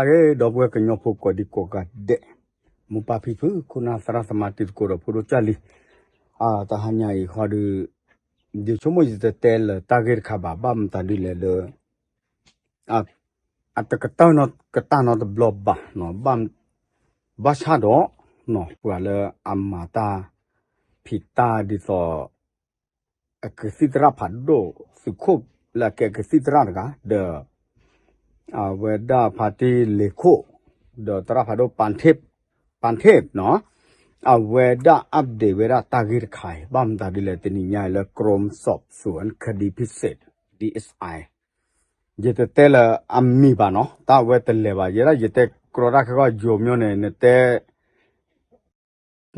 အဂ့ၤ ဒီပုၢ်ဝဲၢ်ကညီဖိကိးဒံကိးဂၤဒဲး, မိၢ်ပၢ်ဖံဖု ခိၣ်နၢ်သရၣ်သမါတံၤသကိးဒီးဖိဒိၣ်ကၢ်လံၤ, တဟါညါအံၤဃီဒီး ယဆိကမိၣ်ယတတဲလၢၤတၢ်ဂ့ၢ်တခါဘၣ်, ဘၣ်မတၤဒ်လဲၣ်လၢ အတကတၢၢ်နီတဘျီဘၣ်, ဘၣ်ဆၣ်ဒီး ပှၤလၢအမၤတၢ်ဖံးတၢ်ဒ်သိး အကသံၣ်သရၣ်ဖးဒိၣ် သုးခိၣ်လၢအကဲကသံၣ်သရၣ်တဂၤ ဒီး အဝဲဒၣ်ဖါတံၢ်လ့ၤခိၣ် ဒီးသရၣ်ဖးဒိၣ် ပၣ်ထ့ၣ်နီၤ, အဝဲဒၣ် update ဝဲဒၣ်တၢ်ဂ့ၢ်တခါအံၤ ဘၣ်မတၤဒ်လဲၣ် တနံၤညါအံၤလၢ ကရူၣ်စီးစူၣ် ခဒံဖံစ့း DSI ယတတဲလၢၤအမံၤဘၣ်နီၤ, တၢ်အဝဲတလဲၤဘၣ်, ယဲဒၣ်ယတဲကြီတၢ်ခဲကီၢ်ယိၤမၠိန့ၣ် နတဲ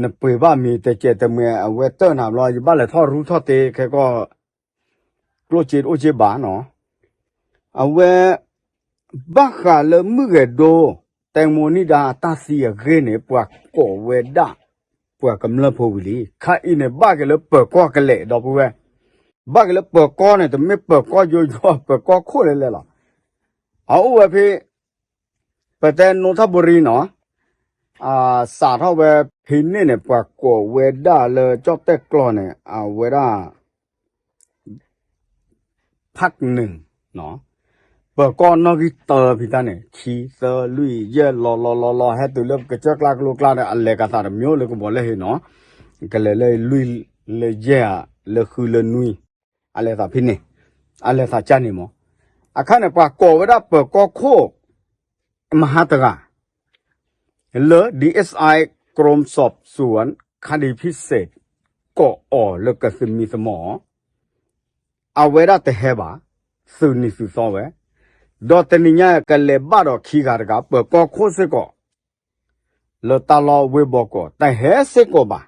နပှ့ၤဘၣ်မံၤတကဲးတမှဲၤ အဝဲတၢၢ်နၤဘျီ ယဘၣ်လဲၤထီၣ်ရူထီၣ်တ့ခဲကီၢ် ကျိၣ်စ့တအိၣ်စ့ဘၣ်နီၤ, အဝဲ ဘၣ်ဃးလၢမုၢ်ဂဲၤဒိ တဲမိနံၣ်ဒါအတၢ်သံအဂ့ၢ်န့ၣ် ပှၤကိးဝဲဒၣ် ပှၤကမျၢၢ်ဖိဝံၤလံ, ခါအံၤန့ၣ် ဘၣ်က့ၤလၢပၢၤကီၢ်ကလဲာ် ဒီပုၢ်ဝဲၢ်, ဘၣ်က့ၤလၢပၢၤကီၢ်န့ၣ် တမ့ၢ်ပၢၤကီၢ်ယိယိ ပၢၤကီၢ်ခိၣ်လဲၣ်လဲၣ်လီၤ, အအိၣ်ဝဲဖဲ ပတဲနိထၣ်ဘူရံနီၤ, စးထီၣ်ဝဲဖဲန့ၣ်န့ၣ် ပှၤကိးဝဲဒၣ်လၢကၠီၣ်တဲၣ်ကျီန့ၣ် အဝဲဒၣ် ဖးနုာ်, ပၢၤကီၢ်နီၣ်ဂံၢ်တၢဖံတၢ်န့ၣ် ခံ သၢ လွံၢ် ယဲၢ် လီၤလီၤလီၤလီၤ ဟဲတုၤလၢကစၢၢ်ကျါကလိကျါဒီး အလဲၤကသးတမံၤလၢကဘီလၢဟ့ၣ်နီၤ, ကလဲၤလၢလွံၢ်လၢယဲၢ်ဧါ, လၢဃုလၢနွံ, အလဲၤသးဖဲန့ၣ်, အလဲၤသးကၢ်န့ၣ်မး, အခါန့ၣ် ပှၤကိးဝဲဒၣ်ပၢၤကီၢ်ခိၣ် မဟါတဂၤ လၢ DSI ကရူၣ်စီးစူၣ် ခဒံဖံစ့း ကိးအီၤလၢကသမံသမိး, အဝဲဒၣ်တဟဲဘၣ်, သုးနံၤသုးသီဝဲ, ဒီးတနံၤညါကလဲၤဘၣ်ဒီးခံဂၤတဂၤ ပၢၤကီၢ်ခိၣ်စ့ၢ်ကီး, လၢတၢ်လီၢ်ဝ့ၢ်ဘီကီး တဟဲစ့ၢ်ကီးဘၣ်.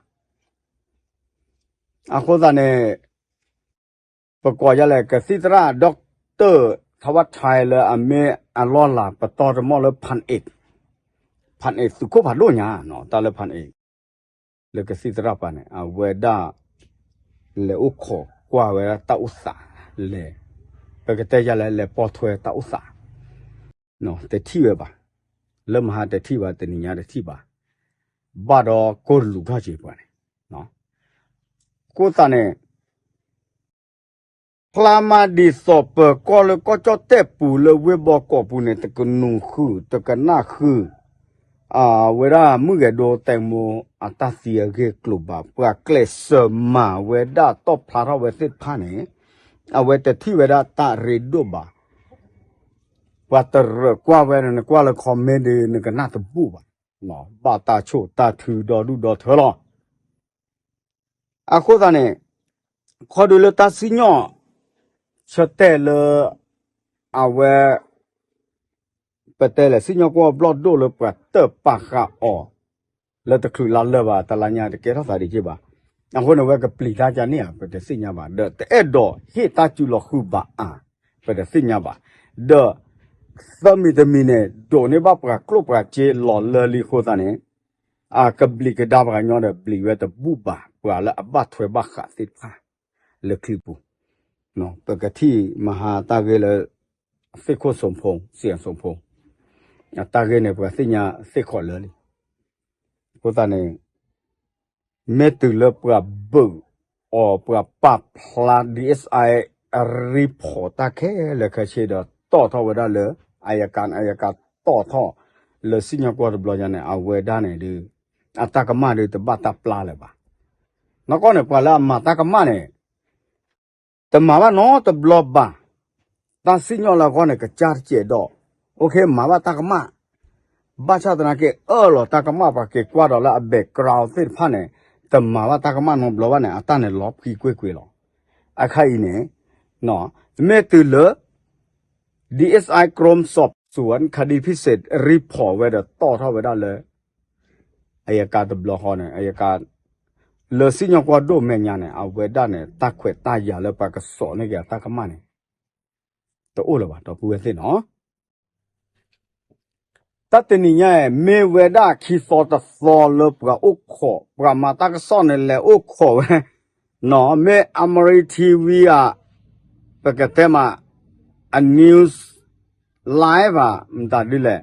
အဃိသတးန့ၣ် ပကိးယၤလဲၣ် ကသံၣ်သရၣ် ဒီကတၢၢ် ထီဝါထါ လၢအမ့ၢ်အလီၢ်လၤပတီၢ်တမီၢ်လၢ ဖၣ်အ့း, ဖၣ်အ့းသုးခိၣ်ဖးဒိၣ်ညါနီၤ, တၢ်လၢ ဖၣ်အ့း လၢကသံၣ်သရၣ်ပှၤန့ၣ် အဝဲဒၣ် လဲၤအိၣ်ခိးကွၢ်ဝဲဒၣ်တၢ်အိၣ်သးလဲၣ်, ပကတဲယၤလဲၣ် လဲၤပိာ်ထွဲတၢ်အိၣ်သး တထံၣ်ဝဲဘၣ်, လၢမဟါတထံၣ်ဘၣ် တနံၤညါတထံၣ်ဘၣ်, ဘၣ်ဒီးကိၢ်လူၤထီၣ်က့ၤပှၤန့ၣ်, အဃိသတးန့ၣ် ဖျါမးဒ်သိးပၢၤကီၢ်လၢကီၢ်ကၠီၣ်တဲၣ်ပူၤလၢဝ့ၢ်ဘီကီးပူၤန့ၣ် တကနူၤဃုာ် တကနၣ်ဃုာ် အဝဲဒၣ်မုၢ်ဂဲၤဒိတဲမိအတၢ်သံအဂ့ၢ်ကျိၤဘၣ်, ပှၤကျဲးစၢးမၤဝဲဒၣ်တီၣ်ဖျါထီၣ်ဝဲသ့ၣ်တဖၣ်န့ၣ် အဝဲတထံၣ်ဝဲဒၣ်တၢ်ရ့ဒိၣ်ဘၣ်, ပှၤတရၢၣ်ကွၢ်ဝဲန့ၣ် နကွၢ်လၢ comment ဒီး နကနၣ်တဘူၣ်ဘၣ်, ဘၣ်တၢ်ဆိၣ်တၢ်ထုဒီဒူၣ်ဒီထၢလီၤ. အဃိသတးန့ၣ် ခီဒုးလၢတၢ်စံၣ်ညီၣ် ဆၢတဲာ်လၢ အဝဲ ပတဲလဲၣ် စံၣ်ညီၣ်ကွီၢ်ဘျီၣ်ဒိၣ်လၢပှၤတၢၣ်ပာ်ဃာ်အီၤ လၢတချုးလါလၢာ်ဘၣ် တလါညါတကဲထီၣ်သးဒံးက့ဘၣ်. အဃိန့ၣ် အဝဲကပျံၤတၢ်ကန့ၣ်ဧါ ပတသ့ၣ်ညါဘၣ်, ဒီးတအဲၣ်ဒိးဟ့ၣ်တၢ်စုလီၤဃုာ်ဘၣ်ဧါ ပတသ့ၣ်ညါဘၣ်, ဒီး သၢမံၤတမံၤန့ၣ် ဒိးန့ၢ်ဘၣ်ပှၤကျိၣ်ပှၤစ့လီၤလၢလံအဃိသတးန့ၣ် အကဘျံးကဒါပှၤကညီဒီး ဘျံးဝဲတဘူၣ်ဘၣ် ပှၤလၢအဘၣ်ထွဲဘၣ်ဃးသ့ၣ်တဖၣ် လၢချံပူၤ, ပကထံၣ်မဟါတၢ်ဂ့ၢ်လၢ သ့ၣ်ခိၣ်စိန်ဖိ, စံၣ်စိန်ဖိ, အတၢ်ဂ့ၢ်န့ၣ် ပှၤသ့ၣ်ညါသ့ၣ်ခိၣ်လၢာ်လံ. အဃိသတးန့ၣ် မ့ၢ်တုၤလၢပှၤဘုးအီၤ ပှၤပာ်ဖျါ DSI အရံဖီးတၢ်ခဲလၢာ်ခဲဆ့ဒီး တီၣ်ထီၣ်ဝဲဒၣ်လၢ အယကၤ, အယကၤတီၣ်ထီၣ်လၢစံၣ်ညီၣ်ကွီၢ်တဘျီညါန့ၣ် အဝဲဒၣ်န့ၣ်ဒီး အတၢ်ကမၣ်ဒီးတဘၣ်တၢ်ပျၢ်လၢၤဘၣ်. နီၢ်ကီၢ်န့ၣ် ပှၤလၢအမၤတၢ်ကမၣ်န့ၣ် တမၤဘၣ်နီတဘျီဘၣ်. တၢ်စံၣ်ညီၣ်လၢအဂီၢ်န့ၣ် ကစၢ်တစဲးဒီး အိၣ်ခ့ မၤဘၣ်တၢ်ကမၣ်, ဘၣ်ဆၣ်သနာ်က့ အၢၣ်လီၤတၢ်ကမၣ် ပှၤက့ၤကွၢ်ဒီးလၢအ background သ့ၣ်တဖၣ်န့ၣ် တမၤဘၣ်တၢ်ကမၣ်နီတဘျီဘၣ်န့ၣ် အတၢ်န့ၣ်လီၤဖှံကွ့ၢ်ကွ့ၢ်လီၤ. အခါအံၤန့ၣ် မ့ၢ်တုၤလၢ DSI ကရူၣ်စီးစူၣ် ခဒံဖံစ့း ရံဖီးဝဲဒီးတီၣ်ထီၣ်ဝဲဒၣ်လၢ အယကၤတဘျီဃီန့ၣ် အယကၤ လၢစံၣ်ညီၣ်ကွီၢ်ဒိၣ်မဲာ်ညါန့ၣ် အဝဲဒၣ်န့ၣ် တၢ်ခွဲးတၢ်ယာ်လၢပှၤကစိာ်န့ၢ်က့ၤအတၢ်ကမၣ်န့ၣ် တအိၣ်လၢၤဘၣ် ဒီပုၢ်ဝဲၢ်သ့ၣ်နီၤ. တၢ်တနံၤညါအံၤ မ့ၢ်ဝဲဒၣ်ခံသီတသီလၢပှၤအိၣ်ခိး ပှၤမၤတၢ်ကစီၣ်န့ၣ် လဲၤအိၣ်ခိးဝဲ နီၤ မ့ၢ် Amari TV ဧါ, ပကတဲမး အ news live ဧါ မတၤဒ်လဲၣ်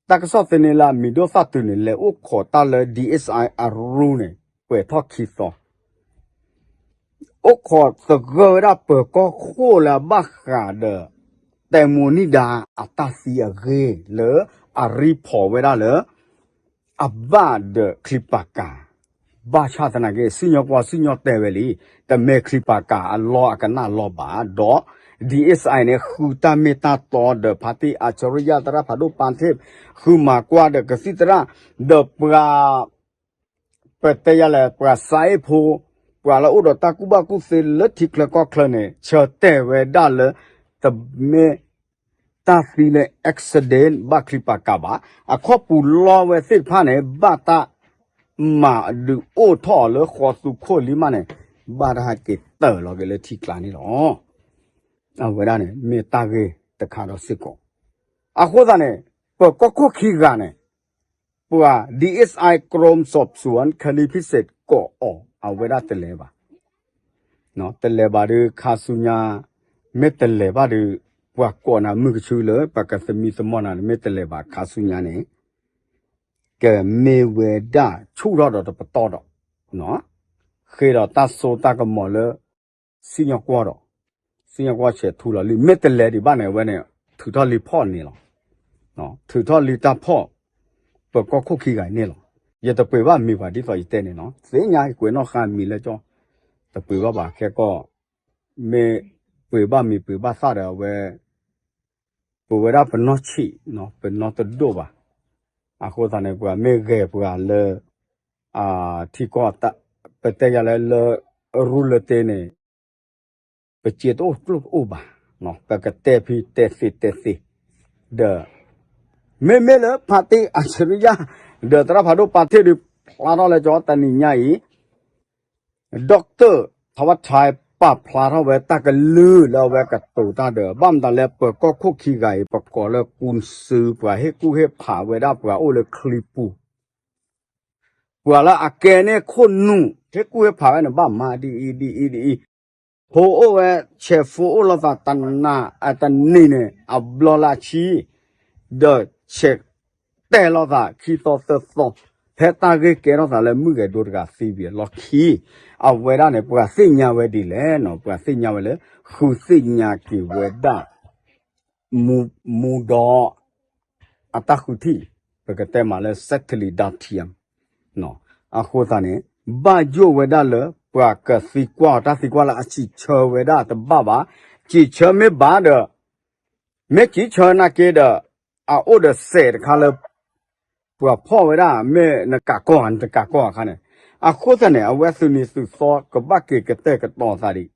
တၢ်ကစီၣ်သန့လၢအမံၤဒိၣ်သၣ်တုၤန့ၣ် လဲၤအိၣ်ခိးတၢ်လၢ DSI အရူန့ၣ် ပှဲၤထီၣ်ခံသီ အိၣ်ခိးသဂၢၢ်ဝဲဒၣ်ပၢၤကီၢ်ခိၣ်လၢအဘၣ်ဃးဒီး တဲမိၤနံၣ်ဒါအတၢ်သံအဂ့ၢ်လၢအreportဝဲဒၣ်လၢ အဘၣ်ဒီးချံပာ်ကၤ, ဘၣ်ဆၣ်သနာ်က့ စံၣ်ညီၣ်ကွီၢ်စံၣ်ညီၣ်တဲဝဲလံ, တမ့ၢ်ချံပာ်ကၤအလီၢ်အကနၣ်လီၤဘၣ်, ဒီး DSI န့ၣ် ဃုတၢ်မ့ၢ်တၢ်တီဒီး ဖါတံၣ် အၣ်စရံယၣ် သရၣ်ဖးဒိၣ်ပၤထ့ၣ် ဃုမၤကွၢ်ဒီးကသံၣ်သရၣ် ဒီးပှၤ ပတဲယၤလဲၣ် ပှၤစါအ့ၣ်ဖိ, ပှၤလၢအိၣ်ဒီးတၢ်ကူၣ်ဘၣ်ကူၣ်သ့လၢထံချၢကီၢ်ချၢန့ၣ် ဆၢတဲာ်ဝဲဒၣ်လၢ တမ့ၢ်တၢ်သံလၢ accident ဘၣ်ချံပာ်ကၤဘၣ်, အခီၣ်ပူၤလီဝဲသ့ၣ်တဖၣ်န့ၣ် ဘၣ်တၢ်မၤဒုးအိၣ်ထီၣ်အီၤလၢဃီသူခိၣ်လံမးန့ၣ် ဘၣ်တၢ်ဟဲက့ၤတၢၢ်လီၤက့ၤလၢထံကျါန့ၣ်လီၤ. အဝဲဒၣ်န့ၣ် မ့ၢ်တၢ်ဂ့ၢ်တခါဒီးစ့ၢ်ကီး, အဃိသတးန့ၣ် ပၢၤကီၢ်ခိၣ်ခံဂၤန့ၣ် ပှၤ DSI กรมสอบสวนคดีพิเศษ ကိးအီၤ အဝဲဒၣ်တလဲၤဘၣ်, တလဲၤဘၣ်ဒီးခါဆူညါ, မ့ၢ်တလဲၤဘၣ်ဒီး ပှၤကိးနၤမုၢ်ကဆူလၢ ပှၤကသမံသမိးနၤန့ၣ် မ့ၢ်တလဲၤဘၣ်ခါဆူညါန့ၣ် ကမ့ၢ်ဝဲဒၣ်ဆူၣ်ထီၣ်ဒီးတပတီၢ်ဒီး, ဃ့ဒီးတၢ်စိတၢ်ကမီၤလၢ စံၣ်ညီၣ်ကွီၢ်ဒီး, စံၣ်ညီၣ်ကွီၢ်ဆဲးထူလီၤလံ, မ့ၢ်တလဲၤဒံးဘၣ်န့ၣ် အဝဲန့ၣ် ထုးထီၣ်လံဖီၣ်န့ၣ်လီၤ. ထုးထီၣ်လံတၢ်ဖီၣ် ပၢၤကီၢ်ခိၣ်ခံဂၤအံၤန့ၣ်လီၤ. ယတပှ့ၤဘၣ်မံၤပှၤဒ်သိးယတဲန့ၣ်နီၤ, သ့ၣ်ညါကွဲးနီၣ်ဃါမံၤလၢကၠီ, တပှ့ၤဘၣ်ဘၣ်ခဲကီၢ်, မ့ၢ်ပှ့ၤဘၣ်မံၤပှ့ၤဘၣ်သၣ်ဒီးအဝဲ ပဝဲဒၣ်ပနီၢ်ဆံး, ပနီၢ်တဒိၣ်ဘၣ်. အဃိသတးန့ၣ် ပှၤမ့ၢ်ဂဲၤပှၤလၢ ထံကီၢ် ပတဲယၤလၢ လၢရူလၢတ့န့ၣ် ပစ့တအိၣ်ကျိၣ်တအိၣ်ဘၣ်, ပကတဲဖံတဲသ့တဲသ့, ဒီး မ့မ့ၢ်လၢဖါတံၣ်အၣ်စရံယါ ဒီးသရၣ်ဖးဒိၣ်ပၤထ့ၣ်ဒုးဖျါထီၣ်လၢကၠီတနံၤညါအံၤ ဒီကတၢၢ် ထဝၣ်ဆဲး ပာ်ဖျါထီၣ်ဝဲတၢ်ကလုၢ်လၢအဝဲကတိၤတၢ်ဒီး ဘၣ်မတၤလဲၣ် ပၢၤကီၢ်ခိၣ်ခံဂၤအံၤ ပကိးလၢ ကုန်းဆူ ပှၤဟ့ၣ်ကူၣ်ဟ့ၣ်ဖးဝဲဒၣ်ပှၤအိၣ်လၢချံပူၤ, ပှၤလၢအကဲန့ၢ်ခိၣ်နူာ် ဟ့ၣ်ကူၣ်ဟ့ၣ်ဖးဝဲန့ၣ် ဘၣ်မၤဒ်အံၤဒ်အံၤဒ်အံၤ, ဖိအိၣ်ဝဲ ဆဲးဖိအိၣ်လိာ်သးတနၤအတနံၤန့ၣ် အဘျီလၢအဆံ ဒီးဆဲးတဲာ်လိာ်သးခံသီသၢသီ, ဖဲတၢ်ဂ့ၢ်ကဲထီၣ်သးလၢမုၣ်ဂဲၤဒိတဂၤသံဝံၤအလီၢ်ခံ, အဝဲဒၣ်န့ၣ် ပှၤသ့ၣ်ညါဝဲဒ်လဲၣ်နီၤ, ပှၤသ့ၣ်ညါဝဲလၢ ဃုသ့ၣ်ညါက့ၤဝဲဒၣ် မူ, မူဒီ အတၢ်ဃုထံၣ်, ပကတဲမးလၢ စဲးထလံဒါထံယမ်, အဃိသတးန့ၣ် ဘၣ်ယိၣ်ဝဲဒၣ်လၢ ပှၤကသံကွၢ်အီၤတၢ်သံကွၢ်လၢအစံးဆၢဝဲဒၣ်တဘၣ်ဘၣ်, စံးဆၢမ့ၢ်ဘၣ်ဒီး မ့ၢ်စံးဆၢနာ်က့ဒီး အအိၣ်ဒီးစဲးတခါလၢ ပှၤဖီၣ်ဝဲဒၣ် မ့ၢ်နကးကီၢ်ဧါ နတကးကီၢ်အခါန့ၣ်, အဃိသတးန့ၣ် အဝဲသုးနံၤသုးသီကဘၣ်က့ၤကတဲာ်ကတီၤသးဒံး,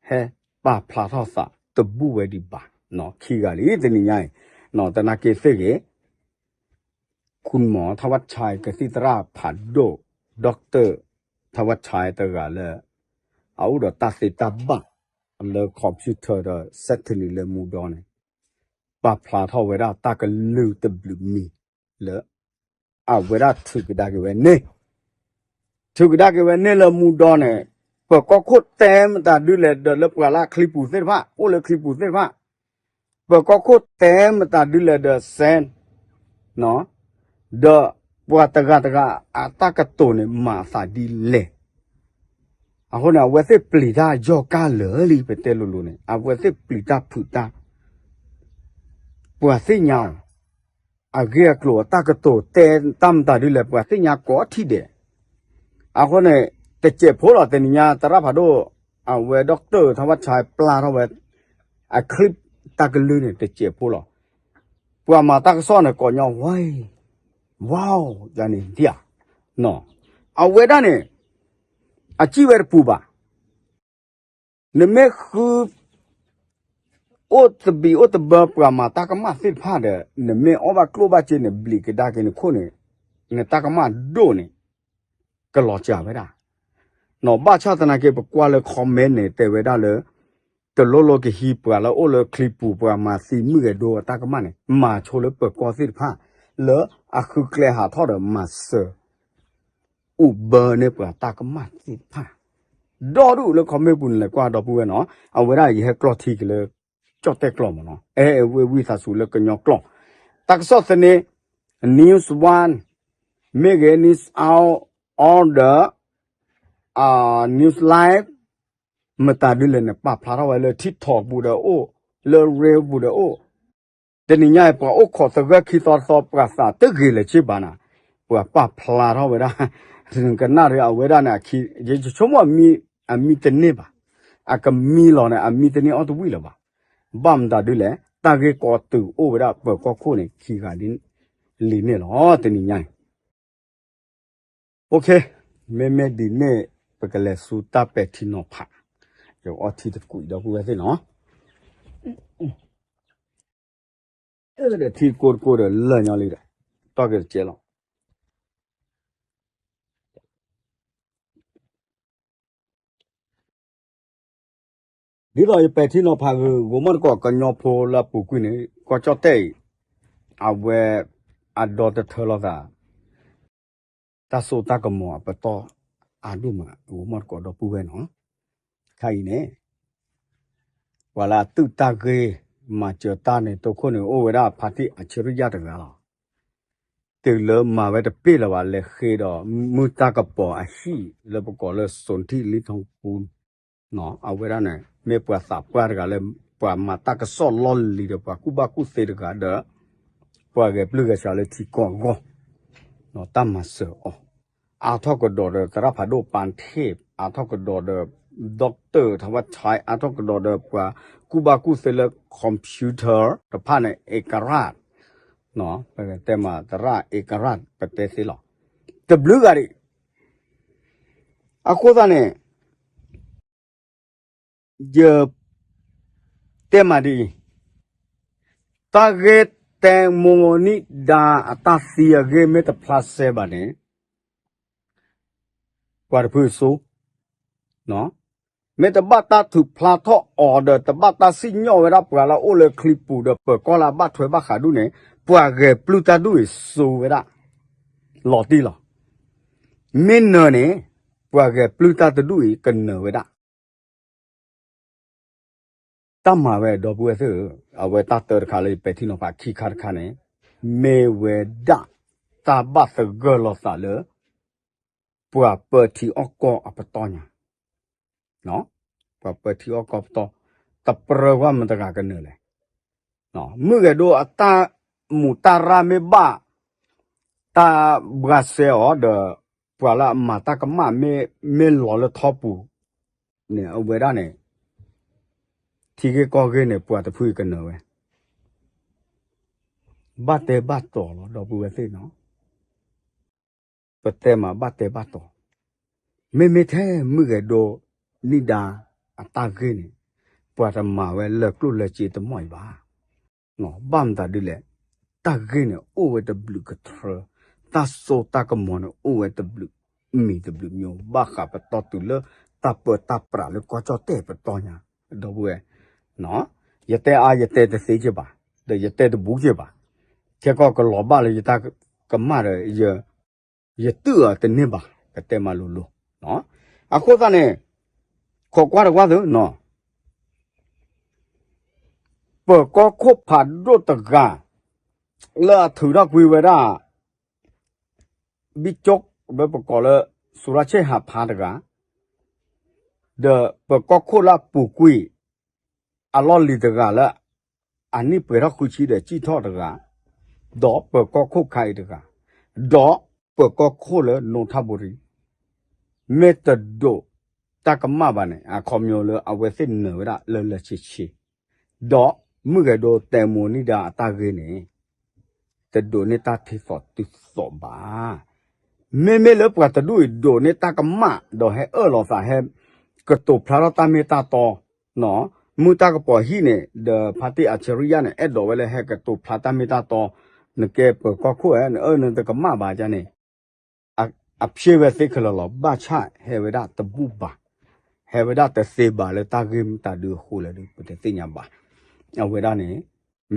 ဟဲပာ်ဖျါထီၣ်သးတဘူၣ်ဝဲဒံးဘၣ်, ခံဂၤလံတနံၤညါအံၤ, သနာ်က့သ့ၣ်ဂ့ၤ ခူၣ်မီၤထဝၣ်ဆဲး ကသံၣ်သရၣ်ဖးဒိၣ် ဒီကတၢၢ် ထဝၣ်ဆဲးတဂၤလၢ အအိၣ်ဒီးတၢ်သ့တၢ်ဘၣ် လၢ computer ဒီး စဲးထလံလၢမူဒီန့ၣ် ပာ်ဖျါထီၣ်ဝဲဒၣ်တၢ်ကလုၢ်တဘျုးမံၤလၢ အဝဲဒၣ်ထုးကဒါက့ၤဝဲန့ၣ် ထုးကဒါက့ၤဝဲန့ၣ်လၢမူဒီန့ၣ် ပၢၤကီၢ်ခိၣ်တဲမတၤဒုလဲၣ်ဒီးလၢပှၤလၢအချံပူၤသ့ၣ်တဖၣ် အိၣ်လၢချံပူၤသ့ၣ်တဖၣ် ပၢၤကီၢ်ခိၣ်တဲမတၤဒုလဲၣ်ဒီးစဲး ဒီးပှၤတဂၤတဂၤအတၢ်ကတိၤန့ၣ်မၤအသးဒ်လဲၣ်. အဃိန့ၣ် အဝဲသ့ၣ်ပျံၤတၢ်ယီၢ်ကၢ်လၢာ်လံ ပတဲလိၤလိၤန့ၣ် အဝဲသ့ၣ်ပျံၤတၢ်ဖုးတၢ် ပှၤသ့ၣ်ညါအီၤ အဂ့ၢ်အကျိၤအတၢ်ကတိၤတဲတၢ်မတၤဒ်လဲၣ် ပှၤသ့ၣ်ညါကိးထံၣ်ဒဲး. အဃိန့ၣ် တစဲးဖိလီၤ တနံၤညါ သရၣ်ဖးဒိၣ် အဝဲ ဒီကတၢၢ် ထဝၣ်ဆဲး ပျၢ်ထီၣ်ဝဲ အချံ တၢ်ကလုၢ်န့ၣ် တစဲးဖိလီၤ. ပှၤမၤတၢ်ကစီၣ်န့ၣ် ကိးညီ ဝါ ဝါ ယၤန့ၣ်ဒံးဧါ အဝဲဒၣ်န့ၣ် အစံၣ်ဝဲတပူၤဘၣ်. နမ့ၢ်ဃု အိၣ်သဘံၣ်အိၣ်သဘၢပှၤမၤတၢ်ကမၣ်သ့ၣ်တဖၣ်ဒီး နမ့ၢ်အီၣ်ဘၣ်ကျိၣ်ဘၣ်စ့ နဘျံးကဒါက့ၤနခိၣ်န့ၣ် နတၢ်ကမၣ်ဒိၣ်န့ၣ် ကလီၤစှၤဝဲဒၣ်. နီၢ်ဘၣ်ဆၣ်သနာ်က့ ပကွၢ်လၢ comment န့ၣ် တဲဝဲဒၣ်လၢ တလိၣ်လိၣ်ကဟံးပှၤလၢအိၣ်လၢချံပူၤ ပှၤမၤသံမုၢ်ဂဲၤဒိအတၢ်ကမၣ်န့ၣ် မၤဆိလၢပၢၤကီၢ်သ့ၣ်တဖၣ် လၢအဃုကျဲဟးထီၣ်ဒီးမၤစၢၤ အိၣ်ဘၢန့ၢ်ပှၤတၢ်ကမၣ်သ့ၣ်တဖၣ် ဒီဒူၣ်လၢ comment ပူၤန့ၣ် လဲၤကွၢ်ဒီပုၢ်ဝဲၢ်နီၤ အဝဲဒၣ်ယဟဲကျီၢ်ထံက့ၤလၢ ကၠီၣ်တဲၣ်ကျိာ်မ့ၢ်နီၤ အဲ ဝ့ၢ်ဝံသးစူၤလၢကညီကျိာ် တၢ်ကစီၣ်သန့ News One မ့ၢ်ဂ့ၤ News Out, all the news live မတၤဒ်လဲၣ်န့ၣ် ပာ်ဖျါထီၣ်ဝဲလၢ TikTok ပူၤဒီးအိၣ်, လၢ reel ပူၤဒီးအိၣ်, တနံၤညါအံၤ ပှၤအိၣ်ခိးသဂၢၢ်ခံသီသီ ပှၤသးတဂ့ၤလၢၤက့ဘၣ်နၤ, ပှၤပာ်ဖျါထီၣ်ဝဲဒၣ်, ကနၣ်ဒီးအဝဲဒၣ်န့ၣ် ယဆိကမိၣ် အမံတန့ၢ်ဘၣ်, အကမံလီၤန့ၣ် အမံတန့ၢ်အီၣ်တဝံၣ်လၢၤဘၣ်. ဘၣ်မတၤဒ်လဲၣ် တၢ်ဂ့ၢ်ကီတုၤအိၣ်ဝဲဒၣ်ပၢၤကီၢ်ခိၣ်န့ၣ် ခံဂၤလံန့ၣ်လီၤ တနံၤညါအံၤ. မ့မ့ၢ်ဒ်န့ၣ် ပကလဲၤဆူတၢ်ပဲာ်ထံနီၤဖး, ယအီထံတကွံာ်ဒီပုၢ်ဝဲၢ်သ့ၣ်နီၤ, ဒီးထံကိးတကိးဒီးလၢာ်ညီလံဒီး, တီၢ်က့ၤတကဲလီၤ. ဒ်သိးယပဲာ်ထံနီၤဖးဂ့ၤ ဂိၤမီၢ်တကိးကညီဖိလၢအပူၤကွံာ်န့ၣ် ကီၢ်ကၠီၣ်တဲၣ်အံၤ, အဝဲ, အဒီတထၢလိာ်သး တၢ်စိတၢ်ကမီၤအပတီၢ်အါဒိၣ်မး ဂိၤမီၢ်တကိးဒီပုၢ်ဝဲၢ်နီၤ, ခါအံၤန့ၣ် ပှၤလၢအသုးတၢ်ဂ့ၢ် မၤစၢၤတၢ်န့ၣ် တိခိၣ်န့ၣ် အိၣ်ဝဲဒၣ်ဖါတံၢ်အဆၢရံယၢ်တဂၤလီၤ. တုၤလၢမၤဝဲတပ့ၢ်လၢၤဘၣ် လဲၤဃ့ဒီး မုၢ်တၢ်ကပီၤအဟံၣ်လၢပကိးလၢ စိၤထံၣ်လံထီပူ အဝဲဒၣ်န့ၣ် မ့ၢ်ပှၤသးပှၢ်တဂၤလၢ ပှၤမၤတၢ်ကစီၣ်လီၢ်လံၤဒီး ပှၤကူၣ်ဘၣ်ကူၣ်သ့တဂၤဒီး ပှၤဂဲၤပျုၢ်ဂဲၤဆှးလၢထံကီၢ်အဂီၢ် တၢ်မၤစၢၤအီၤ အါထီၣ်ကဒီးဒီးသရၣ်ဖးဒိၣ်ပၣ်ထ့ၣ်, အါထီၣ်ကဒီးဒီး doctor ထဝၣ်ဆဲး, အါထီၣ်ကဒီးဒီးပှၤကူၣ်ဘၣ်ကူၣ်သ့လၢ computer တဖၣ်န့ၣ် ဧကရာဇ်, ပကတဲမးသရၣ်ဧကရာဇ် ပတဲသ့လီၤ. တဘျုးဂၤဒံး အဃိသတးန့ၣ် ယတဲမးဒ်အံၤ, တၢ်ဂ့ၢ်တဲမိၢ်နံၣ်ဒါအတၢ်သံအဂ့ၢ် မ့ၢ်တဖျါစဲဘၣ်န့ၣ် ပှၤတဖုအစိ မ့ၢ်တဘၣ်တၢ်ထုးဖျါထီၣ်အီၤဒီး တဘၣ်တၢ်စံၣ်ညီၣ်ဝဲဒၣ်ပှၤလၢအအိၣ်လၢချံပူၤဒီး ပၢၤကီၢ်လၢအဘၣ်ထွဲဘၣ်ဃးဒူၣ်န့ၣ် ပှၤဂဲၤပျုၢ်တၢ်ဒူၣ်အံၤစိဝဲဒၣ် လီၤတံၢ်လီၤ. မ့ၢ်နၢၤန့ၣ် ပှၤဂဲၤပျုၢ်တၢ်တဒူၣ်အံၤကနၢၤဝဲဒၣ် တၢ်မၤဝဲဒီပုၢ်ဝဲၢ်သ့ၣ်ဧၢ, အဝဲတၢ်တၢတခါလၢယပဲာ်ထံနီၤဖးခံခါတခါန့ၣ် မ့ၢ်ဝဲဒၣ် တၢ်ဘၣ်သဂၢၢ်လိာ်သးလၢ ပှၤပၢထံအီၣ်ကီၢ်အပတီၢ်ညါ, ပှၤပၢထံအီၣ်ကီၢ်ပတီၢ်, တပြၢဝဲမတၤတဂၤကနၢၤလဲၣ်. မုၢ်ဂဲၤဒိအတၢ်မူးတၢ်ရၢ်မ့ၢ်ဘၣ် တၢ်ဘှါစဲအီၤဒီး ပှၤလၢအမၤတၢ်ကမၣ် မ့ၢ်လီၤလၢထီပူၤန့ၣ် အဝဲဒၣ်န့ၣ် ထံဂ့ၢ်ကီၢ်ဂ့ၢ်န့ၣ် ပှၤတဖုအံၤကနၢၤဝဲ ဘၣ်တဲဘၣ်တီၤလီၤ ဒီပုၢ်ဝဲၢ်သ့ၣ်နီၤ, ပတဲမးဘၣ်တဲဘၣ်တီၤ, မ့မ့ၢ်ထဲမုၢ်ဂဲၤဒိနံၣ်ဒါအတၢ်ဂ့ၢ်န့ၣ် ပှၤတမၤဝဲလၢကျိၣ်လၢစ့တမီၢ်အံၤဘၣ်. ဘၣ်မတၤဒ်လဲၣ်, တၢ်ဂ့ၢ်န့ၣ်အိၣ်ဝဲတဘျုးကထြၢ, တၢ်စိတၢ်ကမီၤန့ၣ်အိၣ်ဝဲတဘျုးမံၤတဘျုးမံၤ ဘၣ်ဃးပတီၢ်တုၤလၢတၢ်ပၢတၢ်ပြးလၢကီၢ်ကၠီၣ်တဲၣ်ပတီၢ်ညါ, ဒီပုၢ်ဝဲၢ် ယတဲအါယတဲတသ့က့ဘၣ်, ဒီးယတဲတဘူးက့ဘၣ်, ခဲကီၢ်ကလီၤဘၣ်လၢယတၢ်ကမၣ်ဒီး ယတုၢ်အီၤတန့ၢ်ဘၣ်, ကတဲမးလိၤလိၤ. အဃိသတးန့ၣ် ခိးကွၢ်တကွၢ်သု, ပၢၤကီၢ်ခိၣ်ဖးဒိၣ်တဂၤ လၢအထုးထီၣ်ကွံာ်ဝဲဒၣ် ဘံၣ်ကၠိၣ် လၢပကိးလၢ စူၤရၣ်ဆ့ၣ်ဟးဖးတဂၤ, ဒီးပၢၤကီၢ်ခိၣ်လၢအပူၤကွံာ် အလီၢ်လံၤတဂၤလၢ အနံၣ်ပှဲၤထီၣ်ဃုဆံဒီးစံၣ်ထီၣ်တဂၤ, ဒီးပၢၤကီၢ်ခိၣ်ခါအံၤတဂၤ, ဒီးပၢၤကီၢ်ခိၣ်လၢနိထၣ်ဘိရံ မ့ၢ်တဒိးတၢ်ကမၣ်ဘၣ်န့ၣ် အခီပညီလၢအဝဲသ့ၣ်နၢၤဝဲဒၣ်လၢလၢဆ့ဆ့, ဒီးမုၢ်ဂဲၤဒိတဲမိၢ်နံၣ်ဒါအတၢ်ဂ့ၢ်န့ၣ် တဒိးန့ၢ်တၢ်ထံသီတုၤသီဘၣ်. မ့မ့ၢ်လၢပှၤတဒူၣ်အံၤဒိးန့ၢ်တၢ်ကမၣ် ဒီးဟဲအၢၣ်လီၤသးဟဲကတိၤဖျါထီၣ်တၢ်မ့ၢ်တၢ်တီ, မုၢ်တၢ်ကပီၤဟံၣ်န့ၣ် ဒီးဖါတံၢ်အဆၢရံယၢ်န့ၣ် အဲၣ်ဒိးဝဲလၢဟဲကတိၤဖျါတၢ်မ့ၢ်တၢ်တီ, နကဲပၢၤကီၢ်ခိၣ်ဧါ နအၢၣ်နတကမၣ်ဘၣ်န့ၣ် အဖျ့ဝဲသ့ခဲလၢာ်လီၤ. ဘၣ်ဆၣ်ဟဲဝဲဒၣ်တဘူၣ်ဘၣ်, ဟဲဝဲဒၣ်တသ့ဘၣ်လၢတၢ်ဂ့ၢ်မတၤဒုအဃိလဲၣ်ဒီး ပတသ့ၣ်ညါဘၣ်. အဝဲဒၣ်န့ၣ်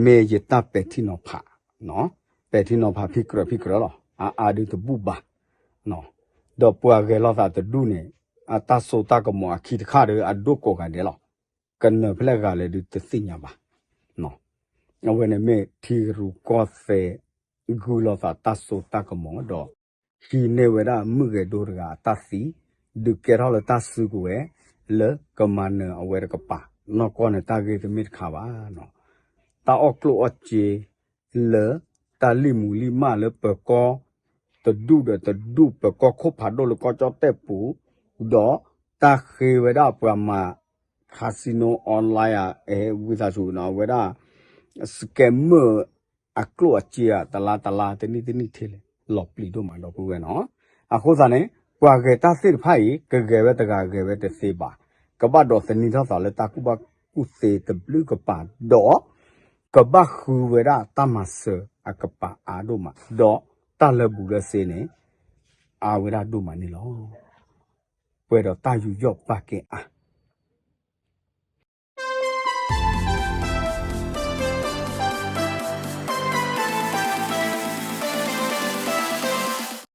မ့ၢ်ယတၢ်ပဲာ်ထံနီၤဖး, ပဲာ်ထံနီၤဖးဖံးကြၢးဖံးကြၢးလီၤ. အါအါဒုတဘူၣ်ဘၣ်, ဒီးပှၤဂဲၤလိာ်သးတဒူၣ်န့ၣ် အတၢ်စိတၢ်ကမီၤအခံတခါဒီး အဒိၣ်ကိးဂၤဒဲးလီၤ. ကနၢၤဖဲလဲၣ်ဂၤလဲၣ်ဒုတသ့ၣ်ညါဘၣ်. အဝဲန့ၣ်မ့ၢ်ထံရူၢ်ကီၢ်သဲး ဂုာ်လိာ်သးတၢ်စိတၢ်ကမီၤဒီး ဟံးန့ၢ်ဝဲဒၣ်မုၣ်ဂဲၤဒိတဂၤအတၢ်သံ, ဒုးကဲထီၣ်လၢတၢ်စုကဝဲၤ လၢကမၤနၢၤအဝဲတကပၤ, နီၢ်ကီၢ်န့ၣ်တၢ်ဂ့ၢ်တမ့ၢ်တခါဘၣ်နီၤ. တၢ်အီၣ်ကျိၣ်အီၣ်စ့ လၢတၢ်လံၢ်မူၤလံၢ်မၢ်လၢပၢၤကီၢ်တဒူၣ်ဒီးတဒူၣ် ပၢၤကီၢ်ခိၣ်ဖးဒိၣ်လၢကီၢ်ကၠီၣ်တဲၣ်ပူၤ, ဒီးတၢ်ဃ့ဝဲဒၣ်ပှၤမၤ casino online ဧါ အဲ ဝံသးစူၤနီၤ အဝဲဒၣ် scammer အကျိၣ်အစ့ဧါ တလါတလါတနံၣ်တနံၣ်ထဲလဲၣ် လီၤပျံၤဒိၣ်မးဒီပုၢ်ဝဲၢ်နီၤ. အဃိသတးန့ၣ် ပှၤဂဲၤတၢ်သ့ၣ်တဖၣ်အံၤ ကဂဲၤဝဲတဂၤဂဲၤဝဲတသ့ဘၣ်, ကဘၣ်ဒိးသန့ၤထီၣ်သးလၢတၢ်ကူၣ်ဘၣ်ကူၣ်သ့တဘျုးကပၤဒီး ကဘၣ်ဃုဝဲဒၣ်တၢ်မၤစၢၤအကပၤအါဒိၣ်မး, ဒီးတၢ်လၢာ်ဘူၣ်လၢာ်စ့န့ၣ် အါဝဲဒၣ်ဒိၣ်မးန့ၣ်လီၤ. ပှဲၤဒီးတၢ်ယူးယီၣ်ပာ်ကဲအါ,